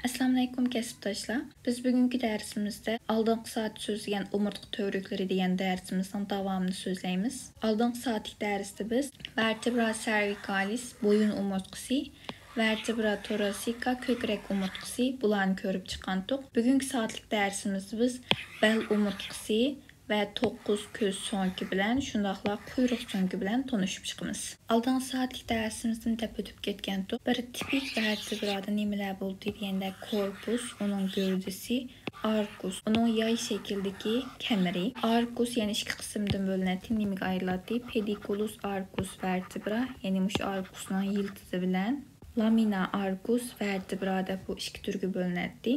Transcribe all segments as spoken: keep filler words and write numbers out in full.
ئەسسالامۇئەلەيكۇم كەسىپداشلار. بىز بۈگۈنكى دەرسىمىزدە ئالدىنقى سائەتتە سۆزلىگەن ئومۇرتقا تۈۋرۈكلىرى دېگەن دەرسىمىزنىڭ داۋامىنى سۆزلەيمىز. ئالدىنقى سائەتلىك دەرستە بىز vertebra cervicalis، بويۇن ئومۇرتقىسى، vertebra thoracica، كۆكرەك ئومۇرتقىسى، بۇلارنى كۆرۈپ چىققانتۇق. بۈگۈنكى سائەتلىك دەرسىمىزدە بىز بەل ئومۇرتقىسى ۋە توققۇز كۆز سۆڭىكى بىلەن، شۇنداقلا قۇيرۇق سۆڭىكى بىلەن تونۇشۇپ چىقىمىز. ئالدىنقى سائەتلىك دەرسىمىزدىن دەپ ئۆتۈپ كەتكەنتۇق. بىر تىپىك ۋەرتېبرادا نېمىلەر بولىدۇ دېگەندە، كورپۇس، ئۇنىڭ گەۋدىسى، ئاركۇس، ئۇنىڭ ياي شەكىلدىكى كەمىرى. ئاركۇس يەنە ئىككى قىسىمدىن بۆلۈنەتتى. نېمىگە ئايرىلاتتى؟ پېدىكۇلۇس ئاركۇس ۋەرتېبرا، يەنى مۇشۇ ئاركۇسنىڭ يىلتىزى بىلەن لامىنا ئاركۇس ۋەرتېبرا دەپ بۇ ئىككى تۈرگە بۆلۈنەتتى.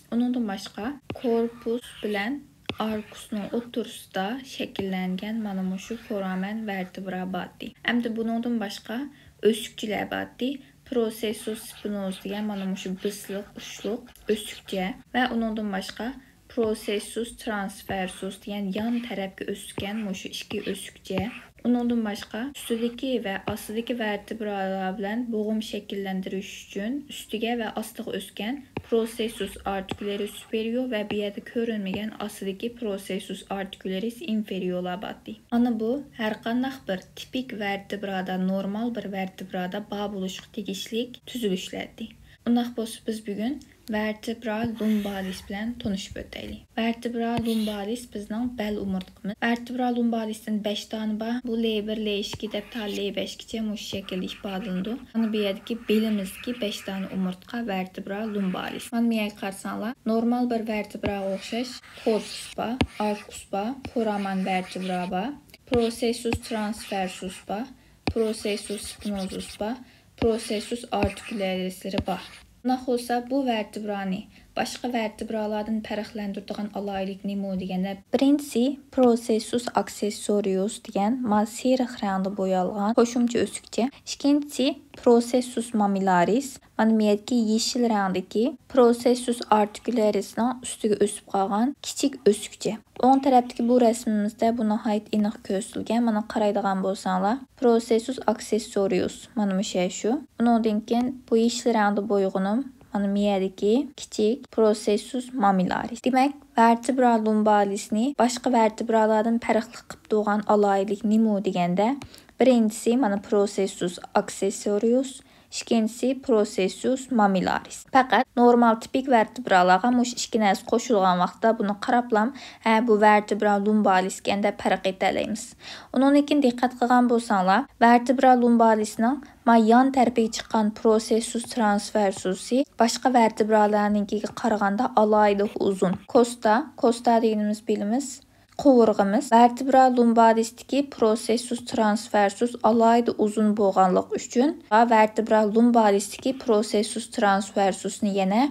ئۇنىڭدىن باشقا، كورپۇس بىلەن ئاركۇسنىڭ ئوتتۇرىسىدا شەكىللەنگەن مانا مۇشۇ فورامەن ۋەرتېبرا بارتى. ئەمدى بۇنىڭدىن باشقا ئۆسۈكچىلەر بارتى. پروسېسسۇس سپىنوزا دېگەن مانا مۇشۇ بىسلىق ئۇچلۇق ئۆسۈكچە ۋە ئۇنىڭدىن باشقا پروسېسسۇس ترانسفېرسۇس دېگەن يان تەرەپكە ئۆسكەن مۇشۇ ئىككى ئۆسۈكچە. ئۇنىڭدىن باشقا، ئۈستىدىكى ۋە ئاستىدىكى ۋەرتېبرالار بىلەن بوغۇم شەكىللەندۈرۈش ئۈچۈن ئۈستىگە ۋە ئاستىغا ئۆسكەن پروسېسسۇس ئارتىكۇلېرىس سۇپېرىيور ۋە بۇ يەردە كۆرۈنمىگەن ئاستىدىكى پروسېسسۇس ئارتىكۇلېرىس ئىنفېرىيورلار بارتى. مانا بۇ ھەرقانداق بىر تىپىك ۋەرتېبرادا، نورمال بىر ۋەرتېبرادا بار بولۇشقا تېگىشلىك تۈزۈلۈشلەردى. ئۇنداق بولسا، بىز بۈگۈن ۋەرتېبرا لۇمبالىس بىلەن تونۇشۇپ ئۆتەيلى. ۋەرتېبرا لۇمبالىس بىزنىڭ بەل ئومۇرتقىمىز. ۋەرتېبرا لۇمبالىستىن بەش دانە بار. بۇ لې بىر، لې ئىككى دەپ تا لې بەشكىچە مۇشۇ شەكىلدە ئىپادىلىنىدۇ. مانا بۇ يەردىكى بېلىمىزدىكى بەش دانە ئومۇرتقا ۋەرتېبرا لۇمبالىس. مانا بۇ يەرگە قارىساڭلار، نورمال بىر ۋەرتېبراغا ئوخشاش كورپۇس بار، ئاركۇس بار، فورامەن ۋەرتېبرا بار، پروسېسسۇس ترانسفېرسۇس بار، پروسېسسۇس سپىنوزۇس بار، پروسېسسۇس ئارتىكۇلېرىسلىرى بار. ئۇنداق بولسا، بۇ ۋەرتېبرانى باشقا ۋەرتېبرالاردىن پەرقلەندۈرىدىغان ئالاھىدىلىك نېمە دېگەندە، بىرىنچىسى پروسېسسۇس ئاكسېسسورىيۇس دېگەن ما سېرىق رەڭدە بويالغان قوشۇمچە ئۆسۈكچە. ئىككىنچىسى پروسېسسۇس مامىلارىس، مانا بۇ يەردىكى يېشىل رەڭدىكى پروسېسسۇس ئارتىكۇلېرىسنىڭ ئۈستىگە ئۆسۈپ قالغان كىچىك ئۆسۈكچە. ئوڭ تەرەپتىكى بۇ رەسىمىمىزدە بۇ ناھايىتى ئېنىق كۆرسىتىلگەن. مانا قارايدىغان بولساڭلار، پروسېسسۇس ئاكسېسسورىيۇس، مانا مۇشۇ شۇ. ئۇنىڭدىن كېيىن بۇ يېشىل رەڭدە بويىغىنىم، مانا بۇ يەردىكى كىچىك پروسېسسۇس مامىلارىس. دېمەك، ۋەرتېبرا لۇمبالىسنى باشقا ۋەرتېبرالاردىن پەرقلىق قىلىپ تۇرغان ئالاھىدىلىك نېمە دېگەندە، بىرىنچىسى مانا پروسېسسۇس ئاكسېسسورىيۇس، ئىككىنچىسى پروسېسسۇس مامىلارىس. پەقەت نورمال تىپىك ۋەرتېبرالارغا مۇشۇ ئىككى نەرسە قوشۇلغان ۋاقىتتا بۇنى قاراپلام، ھە، بۇ ۋەرتېبرا لۇمبالىسكەن دەپ پەرق ئېتەلەيمىز. ئۇنىڭدىن كېيىن دىققەت قىلغان بولساڭلار، ۋەرتېبرا لۇمبالىسنىڭ ما يان تەرىپىگە چىققان پروسېسسۇس ترانسفېرسۇسى باشقا ۋەرتېبرالارنىڭكىگە قارىغاندا ئالاھىدە ئۇزۇن. كوستا، كوستا دېگىنىمىز بىلىمىز، قوۋۇرغىمىز. ۋەرتېبرا لۇمبالىستىكى پروسېسسۇس ترانسفېرسۇس ئالاھىدە ئۇزۇن بولغانلىقى ئۈچۈن، ۋەرتېبرا لۇمبالىستىكى پروسېسسۇس ترانسفېرسۇسنى يەنە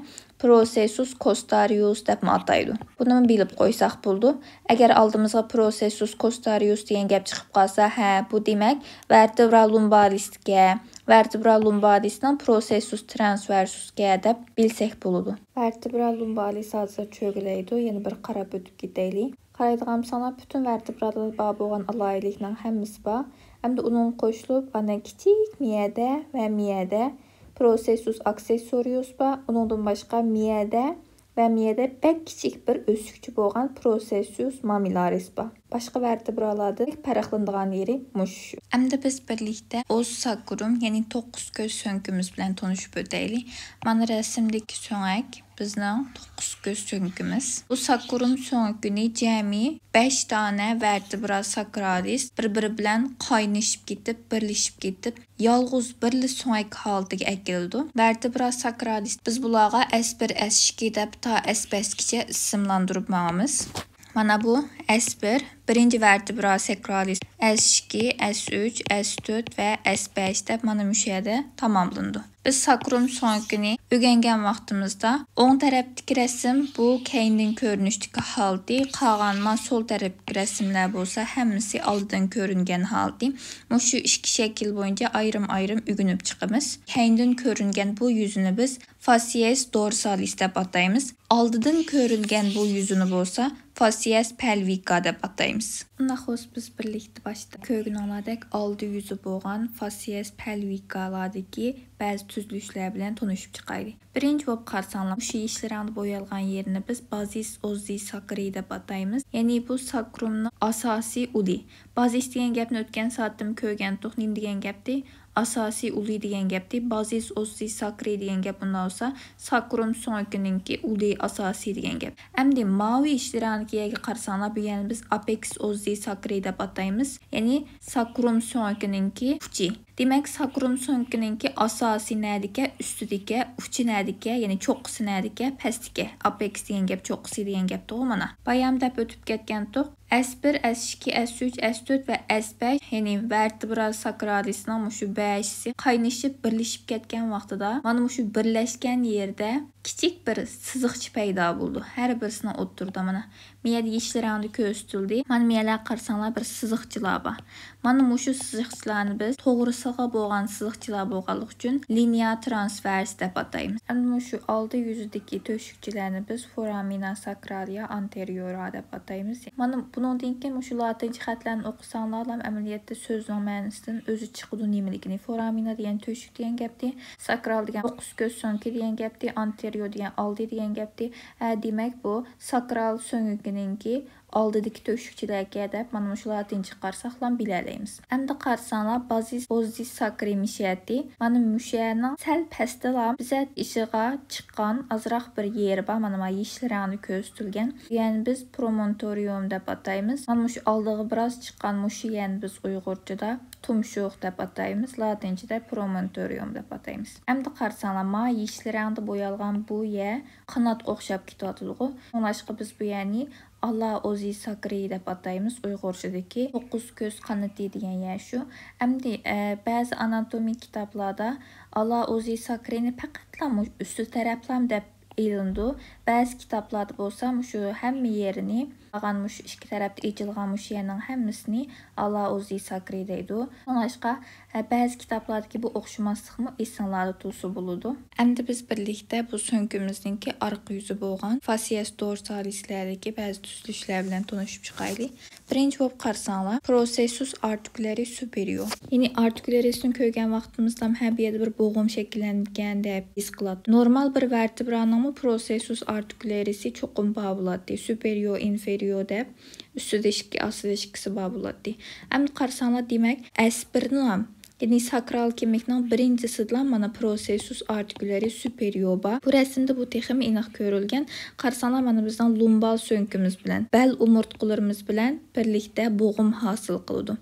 پروسېسسۇس كوستارىيۇس دەپمۇ ئاتايدۇ. بۇنىمۇ بىلىپ قويساق بولىدۇ. ئەگەر ئالدىمىزغا پروسېسسۇس كوستارىيۇس دېگەن گەپ چىقىپ قالسا، ھە، بۇ دېمەك ۋەرتېبرا لۇمبالىستىكەن، ۋەرتېبرا لۇمبالىستنىڭ پروسېسسۇس ترانسفېرسۇسكەن دەپ بىلسەك بولىدۇ. ۋەرتېبرا لۇمبالىس ھازىر چۆگىلەيدۇ، يەنە بىر قاراپ ئۆتۈپ كېتەيلى. قارايدىغان بولساڭلار، پۈتۈن ۋەرتېبرالاردا بار بولغان ئالاھىدىلىكنىڭ ھەممىسى بار. ئەمدى ئۇنىڭغا قوشۇلۇپ، ئاندىن كىچىك مىيەدە ۋە مىيەدە پروسېسسۇس ئاكسېسسورىيۇس بار. ئۇنىڭدىن باشقا مىيەدە ۋە مىيەدە بەك كىچىك بىر ئۆسۈكچە بولغان پروسېسسۇس مامىلارىس بار. باشقا ۋەرتېبرالاردا پەرقلىنىدىغان يېرى مۇشۇ. ئەمدى بىز بىرلىكتە ئوس ساكرۇم، يەنى توققۇز كۆز سۆڭىكىمىز بىلەن تونۇشۇپ ئۆتەيلى. مانا رەسىمدىكى سۆڭەك بىزنىڭ توققۇز كۆز سۆڭىكىمىز. بۇ ساكرۇم سۆڭىكىنى جەمئىي بەش دانە ۋەرتېبرا ساكرالىس بىر-بىرى بىلەن قاينىشىپ كېتىپ، بىرلىشىپ كېتىپ، يالغۇز بىرلا سۆڭەك ھالىتىگە ئەكېلىدۇ. ۋەرتېبرا ساكرالىس، بىز بۇلارغا ئەس بىر، ئەس ئىككى دەپ تا ئەس بەشكىچە ئىسىملاندۇرۇپ ماڭىمىز. مانا بۇ ئەس بىر، بىرىنچى ۋەرتېبرا ساكرالىس، ئەس ئىككى، ئەس ئۈچ، ئەس تۆت ۋە ئەس بەش دەپ مانا مۇشۇ يەردە تاماملىنىدۇ. بىز ساكرۇم سۆڭىكىنى ئۆگەنگەن ۋاقتىمىزدا ئوڭ تەرەپتىكى رەسىم بۇ كەينىدىن كۆرۈنۈشتىكى ھالىتى، قالغان ما سول تەرەپتىكى رەسىملەر بولسا ھەممىسى ئالدىدىن كۆرۈنگەن ھالىتى. مۇشۇ ئىككى شەكىل بويىچە ئايرىم-ئايرىم ئۆگىنىپ چىقىمىز. كەينىدىن كۆرۈنگەن بۇ يۈزىنى بىز فاسىيەس دورسالىس دەپ ئاتايمىز. ئالدىدىن كۆرۈنگەن بۇ يۈزىنى بولسا فاسسىيەس پەلۋىكا دەپ ئاتايمىز. ئۇنداق بولسا بىز بىرلىكتە باشتا كۆرگىنىڭلاردەك ئالدى يۈزى بولغان فاسسىيەس پەلۋىكالاردىكى بەزى تۈزۈلۈشلەر بىلەن تونۇشۇپ چىقايلى. بىرىنچى بولۇپ قارىساڭلار، مۇشۇ يېشىل رەڭدە بويالغان يېرىنى بىز بازىس ئوززى ساكرى دەپ ئاتايمىز. يەنى بۇ ساكرۇمنىڭ ئاساسىي ئۇلى. بازىس دېگەن گەپنى ئۆتكەن سائەتتىمۇ كۆرگەنتۇق. نېمە دېگەن گەپتى؟ ئاساسىي ئۇلى دېگەن گەپتى. بازىس ئوززى ساكرى دېگەن گەپ مۇنداق بولسا، ساكروم سۆڭىكىنىڭكى ئۇلى ئاساسىي دېگەن گەپ. ئەمدى ماۋۇ يېشىل رەڭدىكى يەرگە قارىساڭلار، بۇ يەرنى بىز ئاپېكس ئوززى ساكرى دەپ ئاتايمىز. يەنى ساكروم سۆڭىكىنىڭكى ئۇچى. دېمەك، ساكروم سۆڭىكىنىڭكى ئاساسى نەدىكەن؟ ئۈستىدىكەن. ئۇچى نەدىكەن؟ يەنى چوققىسى نەدىكەن؟ پەستىكەن. ئاپېكس دېگەن گەپ چوققىسى دېگەن گەپتىغۇ مانا. بايام دەپ ئۆتۈپ كەتكەنتۇق. ئەس بىر، ئەس ئىككى، ئەس ئۈچ، ئەس تۆت ۋە ئەس بەش، يەنى ۋەرتېبرا ساكرالىسنىڭ مۇشۇ بەشىسى قاينىشىپ بىرلىشىپ كەتكەن ۋاقتىدا، مانا مۇشۇ بىرلەشكەن يېرىدە كىچىك بىر سىزىقچە پەيدا بولىدۇ. ھەر بىرسىنىڭ ئوتتۇرىدا مانا. مۇ يەردە يېشىل رەڭدە كۆرسىتىلدى. مانا مۇ يەرلەرگە قارىساڭلار، بىر سىزىقچىلار بار. مانا مۇشۇ سىزىقچىلارنى بىز توغرىسىغا بولغان سىزىقچىلار بولغانلىقى ئۈچۈن لىنىيە ترانسۋېرس دەپ ئاتايمىز. ئەمدى مۇشۇ ئالدى يۈزىدىكى تۆشۈكچىلەرنى بىز فورامىنا ساكرالىيا ئانتېرىيورا دەپ ئاتايمىز. مانا بۇنىڭدىن كېيىن مۇشۇ لاتىنچە خەتلەرنى ئوقۇساڭلارلا، ئەمەلىيەتتە سۆزنىڭ مەنىسىدىن ئۆزى چىقىدۇ نېمىلىكىنى. فورامىنا دېگەن تۆشۈك دېگەن گەپتى، ساكرال دېگەن توققۇز كۆز سۆڭىكى دېگەن گەپتى، ئانتېريو دېگەن ئالدى دېگەن گەپتى. ھە، دېمەك، بۇ ساكرال سۆڭىكىنىڭكى ئالدىدىكى تۆشۈكچىلەركەن دەپ، مانا مۇشۇ لاتىنچە قارىساقلا بىلەلەيمىز. ئەمدى قارىساڭلار، بازىس ئوززى ساكرى مىشەتى. مانا مۇشۇ يەرنىڭ سەل پەستىلا بىزەت ئىشىغا چىققان ئازراق بىر يېرى بار. مانا، مانا يېشىل رەڭدە كۆرسىتىلگەن. بۇ يەرنى بىز پرومونتورىيوم دەپ ئاتايمىز. مانا مۇشۇ ئالدىغا بىراز چىققان مۇشۇ يەرنى بىز ئۇيغۇرچىدا تۇمشۇق دەپ ئاتايمىز. لاتىنچىدا پرومونتورىيوم دەپ ئاتايمىز. ئەمدى قارىساڭلار، ما يېشىل رەڭدە بويالغان بۇ يەر قاناتقا ئوخشاپ كېتىۋاتىدىغۇ. شۇڭلاشقا بىز بۇ يەرنى ئالا ئوزى ساكرى دەپ ئاتايمىز. ئۇيغۇرچىدىكى توققۇز كۆز قانىتى دېگەن يەر شۇ. ئەمدى، ئە، بەزى ئاناتومىك كىتابلاردا ئالا ئوزى ساكرىنى پەقەتلا مۇ-، ئۈستى تەرەپلام دەپ ئېلىنىدۇ. بەزى كىتابلاردا بولسا مۇشۇ ھەممە يېرىنى، قالغان مۇشۇ ئىككى تەرەپتە ئېچىلغان مۇشۇ يەرنىڭ ھەممىسىنى ئالا ئوزى ساكرى دەيدۇ. شۇڭلاشقا، ھە، بەزى كىتابلاردىكى بۇ ئوخشىماسلىقمۇ ئېسىڭلاردا تۇرسا بولىدۇ. ئەمدى بىز بىرلىكتە بۇ سۆڭىكىمىزنىڭكى ئارقا يۈزى بولغان فاسسىيەس دورسالىسلەردىكى بەزى تۈزۈلۈشلەر بىلەن تونۇشۇپ چىقايلى. بىرىنچى بولۇپ قارىساڭلار، پروسېسسۇس ئارتىكۇلېرى سۇپېرىيور. يەنى ئارتىكۇلېرىسنى كۆرگەن ۋاقتىمىزدا ھە، بۇ يەردە بىر بوغۇم شەكىللەنگەن دەپ ھېس قىلاتتۇق. نورمال بىر ۋەرتېبرانىڭمۇ پروسېسسۇس ئارتىكۇلېرىسى چوقۇم بار بولاتتى. سۇپېرىيور، ئىنفېرىيور دەپ ئۈستىدە ئىككى، ئاستىدا ئىككىسى بار بولاتتى. ئەمدى قارىساڭلار، دېمەك، ئەس بىرنىڭ، يەنى ساكرال كىمىكنىڭ بىرىنچىسىدىلا مانا پروسېسسۇس ئارتىكۇلېرى سۇپېرىيور بار. بۇ رەسىمدە بۇ تېخىمۇ ئېنىق كۆرۈلگەن. قارىساڭلار، مانا بىزنىڭ لۇمبال سۆڭىكىمىز بىلەن، بەل ئومۇرتقىلىرىمىز بىلەن بىرلىكتە بوغۇم ھاسىل قىلىدۇ.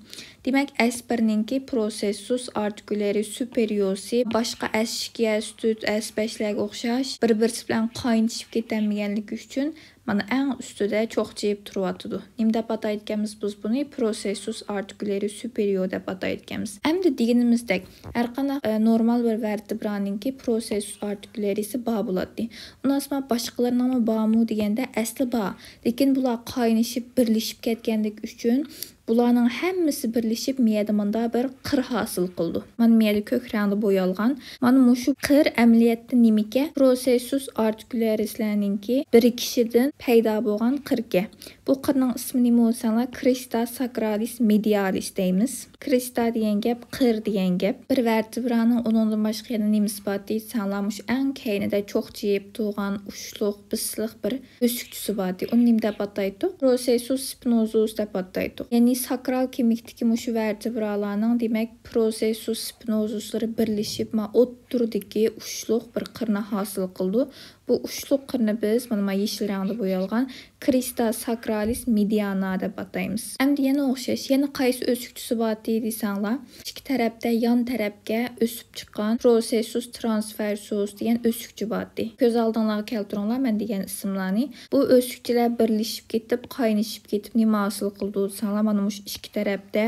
دېمەك، ئەس بىرنىڭكى پروسېسسۇس ئارتىكۇلېرى سۇپېرىيورسى باشقا ئەس ئىككى، ئەس تۆت، ئەس بەشلەرگە ئوخشاش بىر-بىرسى بىلەن قاينىشىپ كېتەلمىگەنلىكى ئۈچۈن، مانا ئەڭ ئۈستىدە چوقچىيىپ تۇرۇۋاتىدۇ. نېمە دەپ ئاتايدىكەنمىز بىز بۇنى؟ پروسېسسۇس ئارتىكۇلېرى سۇپېرىيور دەپ ئاتايدىكەنمىز. ئەمدى دېگىنىمىزدەك، ھەرقانداق، ئە، نورمال بىر ۋەرتېبرانىڭكى پروسېسسۇس ئارتىكۇلېرىسى بار بولاتتى. ئۇنداق بولسا باشقىلىرىنىڭمۇ بارمۇ دېگەندە، ئەسلى بار. لېكىن بۇلار قاينىشىپ، بىرلىشىپ كەتكەنلىكى ئۈچۈن، بۇلارنىڭ ھەممىسى بىرلىشىپ، مىيەدە مۇندا بىر قىر ھاسىل قىلىدۇ. مانا مىيەدە كۆك رەڭدە بويالغان. مانا مۇشۇ قىر ئەمەلىيەتتە نېمىكەن؟ پروسېسسۇس ئارتىكۇلېرىسلەرنىڭكى بىرىكىشىدىن پەيدا بولغان قىركەن. بۇ قىرنىڭ ئىسمى نېمە بولساڭلار، كرىستا ساكرالىس مېدىيالىس دەيمىز. كرىستا دېگەن گەپ، قىر دېگەن گەپ. بىر ۋەرتېبرانىڭ ئۇنىڭدىن باشقا يەنە نېمىسى بار دېسەڭلار، مۇشۇ ئەڭ كەينىدە چوقچىيىپ تۇرغان ئۇچلۇق، بىسلىق بىر ئۆسۈكچىسى بارتى. ئۇنى نېمە دەپ ئاتايتتۇق؟ پروسېسسۇس سپىنوزۇس دەپ ئاتايتتۇق. يەنى ساكرال كىمىكتىكى مۇشۇ ۋەرتېبرالارنىڭ، دېمەك، پروسېسسۇس سپىنوزۇسلىرى بىرلىشىپ، ما ئوتتۇرىدىكى ئۇچلۇق بىر قىرنى ھاسىل قىلىدۇ. بۇ ئۇچلۇق قىرنى بىز مانا، مانا يېشىل رەڭدە بويالغان كرىستا ساكرالىس مېدىيانا دەپ ئاتايمىز. ئەمدى يەنە ئوخشاش، يەنە قايسى ئۆسۈكچىسى بارتى دېسەڭلار، ئىككى تەرەپتە يان تەرەپكە ئۆسۈپ چىققان پروسېسسۇس ترانسفېرسۇس دېگەن ئۆسۈكچە بارتى. كۆز ئالدىڭلارغا كەلتۈرۈڭلار مەن دېگەن ئىسىملارنى. بۇ ئۆسۈكچىلەر بىرلىشىپ كېتىپ، قاينىشىپ كېتىپ نېمە ھاسىل قىلىدۇ دېسەڭلار، مانا مۇشۇ ئىككى تەرەپتە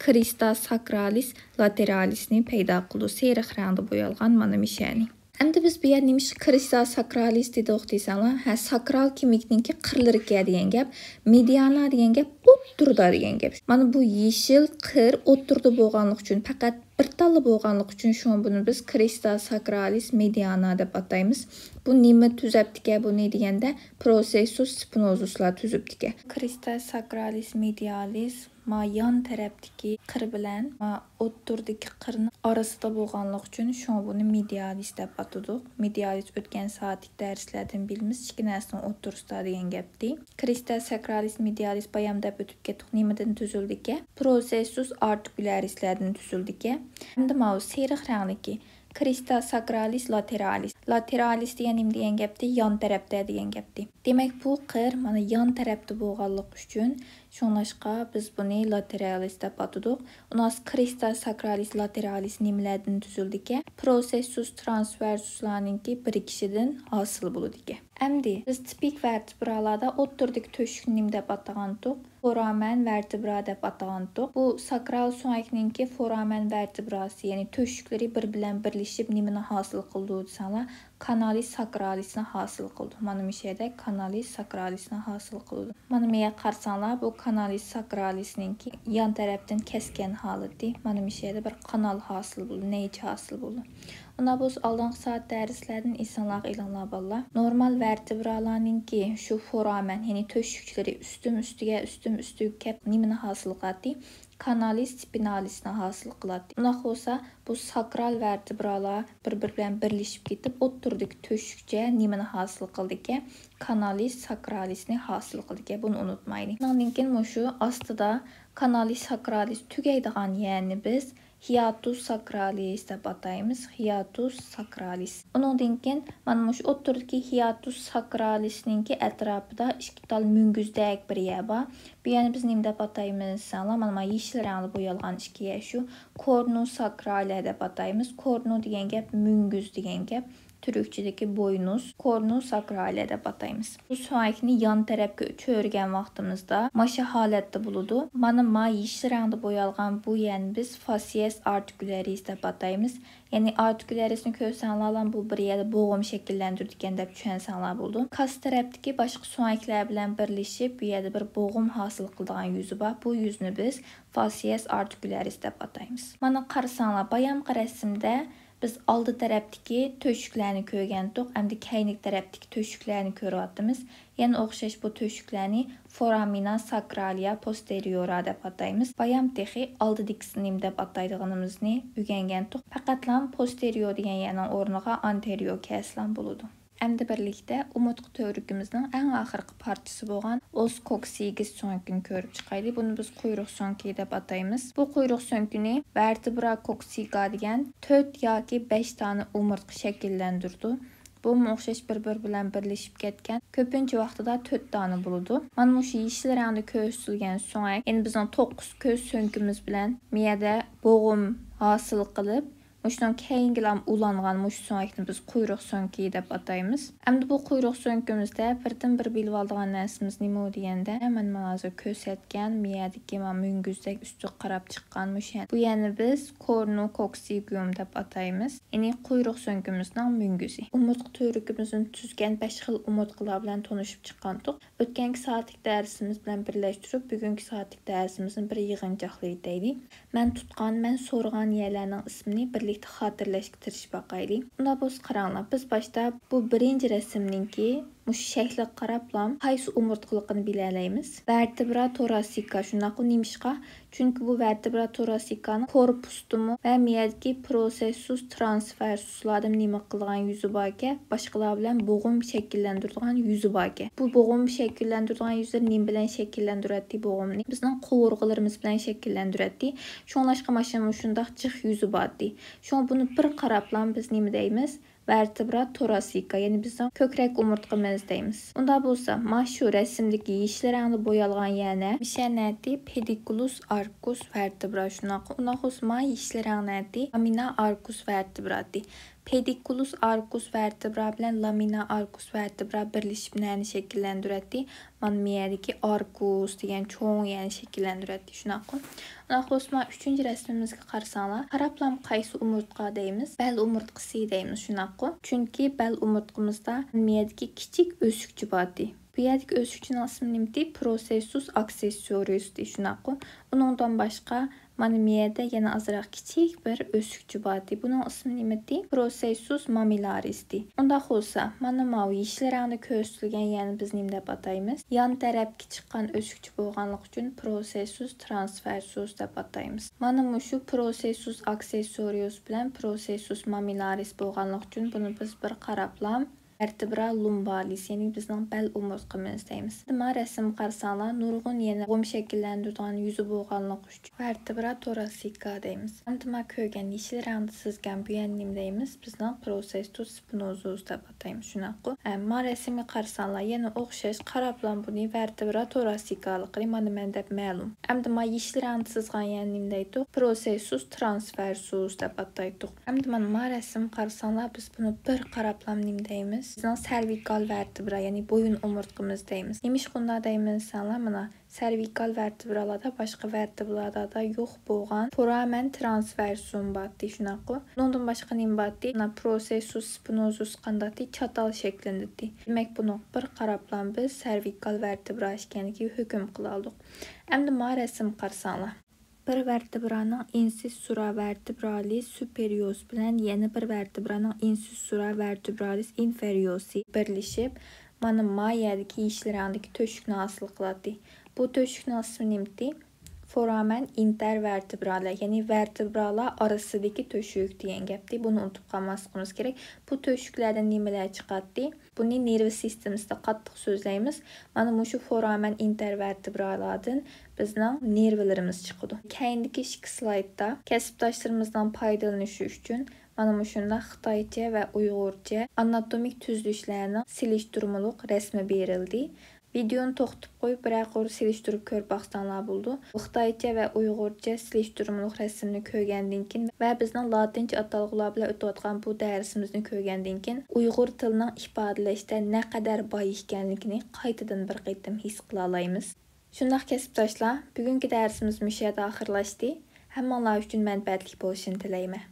كرىستا ساكرالىس لاتېرالىسنى پەيدا قىلىدۇ. سېرىق رەڭدە بويالغان مانا مىشەنى. ئەمدى بىز بۇ يەردە نېمىشقا كرىستا ساكرالىس دېدۇق دېسەڭلار، ھە، ساكرال كىمىكنىڭكى قىرلىرىكەن دېگەن گەپ، مېدىيانا دېگەن گەپ، ئوتتۇرىدا دېگەن گەپ. مانا بۇ يېشىل قىر ئوتتۇرىدا بولغانلىقى ئۈچۈن پەقەت بىر تاللا بولغانلىقى ئۈچۈن شۇڭا بۇنى بىز كرېستا ساكرالىس مېدىئانا دەپ ئاتايمىز. بۇ نېمە تۈزەپتىكەن بۇنى دېگەندە، پروسېسسۇس سپىنوزۇسلار تۈزۈپتىكەن. كرېستا ساكرالىس مېدىئالىس ما يان تەرەپتىكى قىر بىلەن ما ئوتتۇرىدىكى قىرنىڭ ئارىسىدا بولغانلىقى ئۈچۈن شۇڭا بۇنى مېدىئالىس دەپ ئاتىدۇق. مېدىئالىس ئۆتكەن سائەتلىك دەرسلەردىن بىلىمىز، ئىككى نەرسىنىڭ ئوتتۇرىسىدا دېگەن گەپتى. كرېستا ساكرالىس مېدىئالىس بايام دەپ ئۆتۈپ كەتتۇق. نېمىدىن تۈزۈلدىكەن؟ پروسېسسۇس ئارتىكۇلارىسلاردىن تۈزۈلدىكەن. ئەمدى ماۋۇ سېرىق رەڭلىكى كرېستا ساكرالىس لاتېرالىس. لاتېرالىس دېگەن نېمە دېگەن گەپتى؟ يان تەرەپتە دېگەن گەپتى. دېمەك، بۇ قىر مانا يان تەرەپتە بولغانلىقى ئۈچۈن، شۇڭلاشقا بىز بۇنى لاتېرالىس دەپ ئاتىدۇق. ئۇناس كرېستا ساكرالىس لاتېرالىس نېمىلەردىن تۈزۈلدىكەن؟ پروسېسسۇس ترانسۋېرسۇسلارنىڭكى بىرىكىشىدىن ھاسىل بولىدىكەن. ئەمدى بىز تىپىك ۋەرتېبرالاردا ئوتتۇرىدىكى تۆشۈكنى نېمە دەپ ئاتىغانتۇق؟ فورامەن ۋەرتېبرا دەپ ئاتىغانتۇق. بۇ ساكرال سۆڭەكنىڭكى فورامەن ۋەرتېبراسى، يەنى تۆشۈكلىرى بىر بىلەن بىرلىشىپ نېمىنى ھاسىل قىلىدۇ دېسەڭلار، كانالىس ساكرالىسنى ھاسىل قىلىدۇ. مانا مۇشۇ يەردە كانالىس ساكرالىسنى ھاسىل قىلىدۇ. مانا مۇ يەرگە قارىساڭلار، بۇ كانالىس ساكرالىسنىڭكى يان تەرەپتىن كەسكەن ھالىتى. مانا مۇشۇ يەردە بىر قانال ھاسىل بولىدۇ، نەيچە ھاسىل بولىدۇ. ئۇنداق بولسا ئالدىنقى سائەت دەرسلەردىن ئېسىڭلارغا ئېلىڭلار بالىلار. نورمال ۋەرتېبرالارنىڭكى شۇ فورامەن، يەنى تۆشۈكچىلىرى ئۈستۈم ئۈستىگە، ئۈستۈم ئۈستىگە كەپ نېمىنى ھاسىل قىلاتتى؟ كانالىس سپىنالىسنى ھاسىل قىلاتتى. ئۇنداق بولسا بۇ ساكرال ۋەرتېبرالار بىر-بىرى بىلەن بىرلىشىپ كېتىپ ئوتتۇرىدىكى تۆشۈكچە نېمىنى ھاسىل قىلىدىكەن؟ كانالىس ساكرالىسنى ھاسىل قىلىدىكەن. بۇنى ئۇنتۇمايلى. ئۇنىڭدىن كېيىن مۇشۇ ئاستىدا كانالىس ساكرالىس تۈگەيدىغان يەرنى بىز ھىاتۇس ساكرالىس دەپ ئاتايمىز. ھىاتۇس ساكرالىس. ئۇنىڭدىن كېيىن مانا مۇشۇ ئوتتۇرىدىكى ھىاتۇس ساكرالىسنىڭكى ئەتراپىدا ئىككى تال مۈڭگۈزدەك بىر يەر بار. بۇ يەرنى بىز نېمە دەپ ئاتايمىز دېسەڭلار، مانا، مانا يېشىل رەڭدە بويالغان ئىككى يەر شۇ. كورنۇ ساكرالە دەپ ئاتايمىز. كورنۇ دېگەن گەپ مۈڭگۈز دېگەن گەپ. تۈركچىدىكى بوينۇز، كورنۇ ساكرالە دەپ ئاتايمىز. بۇ سۆڭەكنى يان تەرەپكە چۆرىگەن ۋاقتىمىزدا ماشۇ ھالەتتە بولىدۇ. مانا ما يېشىل رەڭدە بويالغان بۇ يەرنى بىز فاسىيەس ئارتىكۇلەرىس دەپ ئاتايمىز. يەنى ئارتىكۇلەرىسنى كۆرسەڭلارلا بۇ بىر يەردە بوغۇم شەكىللەندۈرىدىكەن دەپ چۈشەنسەڭلار بولىدۇ. كاسا تەرەپتىكى باشقا سۆڭەكلەر بىلەن بىرلىشىپ بۇ يەردە بىر بوغۇم ھاسىل قىلىدىغان يۈزى بار. بۇ يۈزنى بىز فاسىيەس ئارتىكۇلەرىس دەپ ئاتايمىز. مانا قارىساڭلار، بايامقى رەسىمدە بىز ئالدى تەرەپتىكى تۆشۈكلەرنى كۆرگەنتۇق، ئەمدى كەينىدىكى تەرەپتىكى تۆشۈكلەرنى كۆرۈۋاتىمىز. يەنە ئوخشاش بۇ تۆشۈكلەرنى فورامىنا ساكرالىيا پوستېرىيورا دەپ ئاتايمىز. بايام تېخى ئالدىدىكىسىنى نېمە دەپ ئاتايدىغىنىمىزنى ئۆگەنگەنتۇق. پەقەتلا پوستېرىيور دېگەن يەرنىڭ ئورنىغا ئانتېرىيور كەلسىلا بولىدۇ. ئەمدى بىرلىكتە ئومۇرتقا تۈۋرۈكىمىزنىڭ ئەڭ ئاخىرقى پارچىسى بولغان ئوس كوكسىگىس سۆڭىكىنى كۆرۈپ چىقايلى. بۇنى بىز قۇيرۇق سۆڭىكى دەپ ئاتايمىز. بۇ قۇيرۇق سۆڭىكىنى ۋەرتېبرا كوكسىگا دېگەن تۆت ياكى بەش دانە ئومۇرتقا شەكىللەندۈرىدۇ. بۇمۇ ئوخشاش بىر-بىرى بىلەن بىرلىشىپ كەتكەن. كۆپىنچە ۋاقتىدا تۆت دانە بولىدۇ. مانا مۇشۇ يېشىل رەڭدە كۆرسىتىلگەن سۆڭەك، يەنى بىزنىڭ توققۇز كۆز سۆڭىكىمىز بىلەن مىيەدە بوغۇم ھاسىل قىلىپ، مۇشۇنىڭ كەينىگىلا ئۇلانغان مۇشۇ سۆڭەكنى بىز قۇيرۇق سۆڭىكى دەپ ئاتايمىز. ئەمدى بۇ قۇيرۇق سۆڭىكىمىزدە بىردىن بىر بىلىۋالىدىغان نەرسىمىز نېمە دېگەندە، مەن مانا ھازىر كۆرسەتكەن مىيەدىكى مانا مۈڭگۈزدەك ئۈستىگە قاراپ چىققان مۇشۇ يەر. بۇ يەرنى بىز كورنوكوكسىگيوم دەپ ئاتايمىز. يەنى قۇيرۇق سۆڭىكىمىزنىڭ مۈڭگۈزى. ئومۇرتقا تۈۋرۈكىمىزدىن تۈزگەن بەش خىل ئومۇرتقىلار بىلەن تونۇشۇپ چىققانتۇق. ئۆتكەنكى سائەتلىك دەرسىمىز بىلەن بىرلەشتۈرۈپ، بۈگۈنكى سائەتلىك دەرسىمىزنى بىر يىغىنچاقلىۋېتەيلى. مەن تۇتقان، مەن سورىغان يەرلەرنىڭ ئىسمىنى بىرلىكتە خاتىرىلەشكە تىرىشىپ باقايلى. ئۇنداق بولسا قاراڭلار، بىز باشتا بۇ بىرىنچى رەسىمنىڭكى مۇشۇ شەكلىگە قاراپلا قايسى ئومۇرتقىلىقىنى بىلەلەيمىز. ۋەرتېبرا توراسىكا، شۇنداققۇ؟ نېمىشقا؟ چۈنكى بۇ ۋەرتېبرا توراسىكانىڭ كورپۇستىمۇ ۋە مىيەدىكى پروسېسسۇس ترانسفېرسۇسلاردىمۇ نېمە قىلىدىغان يۈزى باركەن؟ باشقىلار بىلەن بوغۇم شەكىللەندۈرىدىغان يۈزى باركەن. بۇ بوغۇم شەكىللەندۈرىدىغان يۈزلىرى نېمە بىلەن شەكىللەندۈرەتتى بوغۇمنى؟ بىزنىڭ قوۋۇرغىلىرىمىز بىلەن شەكىللەندۈرەتتى. شۇڭلاشقا ماشۇ مۇشۇنداق جىق يۈزى بارتتى. شۇڭا بۇنى بىر قاراپلا بىز نېمە دەيمىز؟ ۋەرتېبرا توراسىكا، يەنى بىزنىڭ كۆكرەك ئومۇرتقىمىز دەيمىز. ئۇنداق بولسا، ما شۇ رەسىمدىكى يېشىل رەڭدە بويالغان يەرنى مىشەنەتى پېدىكۇلۇس ئاركۇس ۋەرتېبرا، شۇنداققۇ؟ ئۇنداق بولسا، ما يېشىل رەڭ نەتى لامىنا ئاركۇس ۋەرتېبراتى. پېدىكۇلۇس ئاركۇس ۋەرتېبرا بىلەن لامىنا ئاركۇس ۋەرتېبرا بىرلىشىپ نەنى شەكىللەندۈرەتتى؟ مانا مىيەدىكى ئاركۇس دېگەن چوڭ يەرنى شەكىللەندۈرەتتى، شۇنداققۇ؟ ئۇنداق بولسا، ما ئۈچىنچى رەسىمىمىزگە قارىساڭلار، قاراپلام قايسى ئومۇرتقا دەيمىز؟ بەل ئومۇرتقىسى دەيمىز، شۇنداققۇ؟ چۈنكى بەل ئومۇرتقىمىزدا مىيەدىكى كىچىك ئۆسۈكچە بارتى. بۇ يەردىكى ئۆسۈكچىنىڭ ئىسمى نېمىتى؟ پروسېسسۇس ئاكسېسسورىيۇستى، شۇنداققۇ؟ ئۇنىڭدىن باشقا مانا مۇ يەردە يەنە ئازراق كىچىك بىر ئۆسۈكچە بار ئىدى. بۇنىڭ ئىسمى نېمە ئىدى؟ پروسېسسۇس مامىلارىس ئىدى. ئۇنداق بولسا، مانا ماۋۇ يېشىل رەڭدە كۆرسىتىلگەن يەرنى بىز نېمە دەپ ئاتايمىز؟ يان تەرەپكە چىققان ئۆسۈكچە بولغانلىقى ئۈچۈن پروسېسسۇس ترانسفېرسۇس دەپ ئاتايمىز. مانا مۇشۇ پروسېسسۇس ئاكسېسسورىيۇس بىلەن پروسېسسۇس مامىلارىس بولغانلىقى ئۈچۈن بۇنى بىز بىر قاراپلا ۋەرتېبرا لۇمبالىس، يەنى بىزنىڭ بەل ئومۇرتقىمىز دەيمىز. ئەمما رەسىمگە قارىساڭلار، نۇرغۇن يەنە ئۇقۇم شەكىللەندۈرىدىغان يۈزى بولغانلىقى ئۈچۈن ۋەرتېبرا توراسىكا دەيمىز. ئەمدى ما كۆرگەن يېشىل رەڭدە سىزگەن بۇ يەرنى نېمە دەيمىز؟ بىزنىڭ پروسېسسۇس سپىنوزۇس دەپ ئاتايمىز، شۇنداققۇ؟ ئەمما رەسىمگە قارىساڭلار، يەنە ئوخشاش قاراپلا بۇنى ۋەرتېبرا توراسىكالىقىنى مانا مەن دەپ مەلۇم. ئەمدى ما يېشىل رەڭدە سىزغان يەرنى نېمە دەيتتۇق؟ پروسېسسۇس ترانسفېرسۇس دەپ ئاتايتتۇق. ئەمدى مانا ما رەسىمگە قارىساڭلار، بىز بۇنى بىر قاراپلا نېمە دەيمىز؟ بىزنىڭ سېرۋىكال ۋەرتېبرا، يەنى بويۇن ئومۇرتقىمىز دەيمىز. نېمىشقا ئۇنداق دەيمىز دېسەڭلار، مانا سېرۋىكال ۋەرتېبرالاردا باشقا ۋەرتېبرالاردا يوق بولغان فورامەن ترانسفېرسۇم بارتى، شۇنداققۇ؟ بۇنىڭدىن باشقا نېمە بارتى؟ مانا پروسېسسۇس سپىنوزۇس قانداقتى؟ چاتال شەكلىنىدىتى. دېمەك، بۇنىڭ بىر قاراپلا بىز سېرۋىكال ۋەرتېبرا ئىكەنلىكىگە ھۆكۈم قىلالدۇق. ئەمدى ما رەسىمگە قارىساڭلار. بىر ۋەرتېبرانىڭ ئىنسىسسۇرا ۋەرتېبرالىس سۇپېرىيۇس بىلەن يەنە بىر ۋەرتېبرانىڭ ئىنسىسسۇرا ۋەرتېبرالىس ئىنفېرىيۇسى بىرلىشىپ، مانا ما يەردىكى يېشىل رەڭدىكى تۆشۈكنى ھاسىل قىلاتتى. بۇ تۆشۈكنىڭ ئىسمى نېمىتى؟ فورامەن ئىنتېرۋەرتېبرالە، يەنى ۋەرتېبرالار ئارىسىدىكى تۆشۈك دېگەن گەپتى. بۇنى ئۇنتۇپ قالماسلىقىمىز كېرەك. بۇ تۆشۈكلەردىن نېمىلەر چىقاتتى؟ بۇنى نېرۋا سىستېمىسىدا قاتتىق سۆزلەيمىز. مانا مۇشۇ فورامەن ئىنتېرۋەرتېبرالاردىن بىزنىڭ نېرۋىلىرىمىز چىقىدۇ. كەينىدىكى ئىككى سلايدتا كەسىپداشلىرىمىزنىڭ پايدىلىنىشى ئۈچۈن مانا مۇشۇنداق خىتايچە ۋە ئۇيغۇرچە ئاناتومىك تۈزۈلۈشلەرنىڭ سېلىشتۇرمىلىق رەسىمى بېرىلدى. ۋىدېئونى توختىتىپ قويۇپ، بىرەر قۇر سېلىشتۇرۇپ كۆرۈپ باقساڭلار بولىدۇ. خىتايچە ۋە ئۇيغۇرچە سېلىشتۇرمىلىق رەسىمنى كۆرگەندىن كېيىن ۋە بىزنىڭ لاتىنچە ئاتالغۇلار بىلەن ئۆتۈۋاتقان بۇ دەرسىمىزنى كۆرگەندىن كېيىن، ئۇيغۇر تىلىنىڭ ئىپادىلەشتە نەقەدەر باي ئىكەنلىكىنى قايتىدىن بىر قېتىم ھېس قىلالايمىز. شۇنداق كەسىپداشلار، بۈگۈنكى دەرسىمىز مۇشۇ يەردە ئاخىرلاشتى. ھەممىڭلار ئۈچۈن مەنپەئەتلىك بولۇشىنى تىلەيمەن.